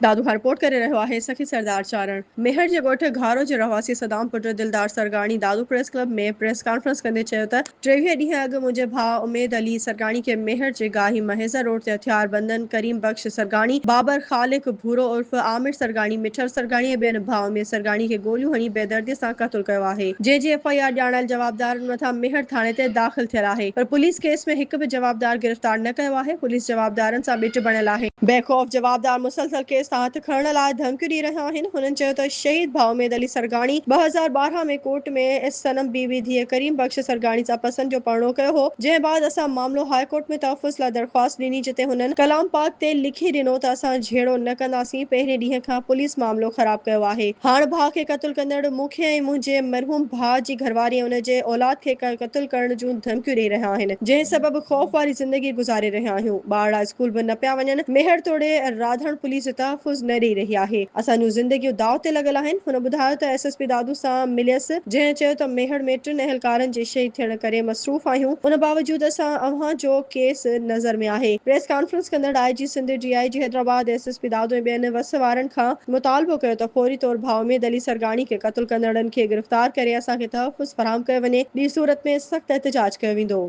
دادو کان رپورٽ ڪري رهيو آهي سخي سردار چارڻ. ميهڙ جي ڳوٺ گهارو جي رهواسي صدام پٽ Dildar Sargani Dadu press club ۾ press conference ڪندي چيو ته 23 ڏينهن اڳ منهنجي ڀاء اميد علي سرگاڻي کي ميهڙ جي گاهي مهيزر روڊ تي هٿياربندن ڪريم بخش سرگاڻي، بابر خالق ڀورو عرف عامر سرگاڻي، مٺل سرگاڻي ۽ ٻين ڀاء اميد سرگاڻي کي گوليون هڻي بيدردي سان قتل ڪيو آهي جنهن جي ايف I R ڄاڻايل جوابدارن مٿان ميهڙ ٿاڻي تي داخل ٿيل آهي پر پوليس ڪيس ۾ هڪ به جوابدار گرفتار نه ڪيو آهي پوليس جوابدارن سان ٻٽ بڻيل آهي. بي خوف جوابدار مسلسل ڪيس تان هٿ کڻڻ لاء ڌمڪيون ڏئي رهيا آهن. هنن چيو ته شهيد ڀاء اميد علي سرگاڻي 2012 ۾ ڪورٽ ۾ صنم بي بي ڌيء ڪريم بخش سرگاڻي سان پسند جو پرڻو ڪيو هو جنهن بعد اسان معاملو هاء ڪورٽ ۾ تحفظ لاء درخواست ڏني جتي هنن ڪلام پاڪ تي لکي ڏنو ته اسان جهيڙو نه ڪنداسين پهرين ڏينهن کان پوليس معاملو خراب ڪيو آهي هاڻ ڀاء کي قتل ڪندڙ مون کي ۽ منهنجي مرحوم ڀاء جي گهرواري ۽ ان جي اولاد کي قتل ڪرڻ جون ڌمڪيون ڏئي رهيا آهن جنهن سبب خوف واري زندگي گذاري رهيا آهيون. ٻارڙا اسڪول به نه پيا وڃن، ميهڙ توڙي راڌڻ پوليس تحفظ نه ڏئي رهي آهي، اسان جون زندگيون داء تي لڳل آهن، هن ٻڌايو ته ايس ايس پي دادو سان مليس، جنهن چيو ته ميهڙ ۾ ٽن اهلڪارن جي شهيد ٿيڻ ڪري مصروف آهيون، ان باوجود اسان اوهان جو ڪيس نظر ۾ آهي، پريس ڪانفرنس ڪندڙ I G Sindh, D I G Hyderabad, S S P Dadu ۽ ٻين وس وارن کان مطالبو ڪيو ته فوري طور ڀاء اميد علي سرگاڻي کي قتل ڪندڙن کي گرفتار ڪري اسان کي تحفظ فراهم ڪيو وڃي، ٻي صورت ۾ سخت احتجاج ڪيو ويندو.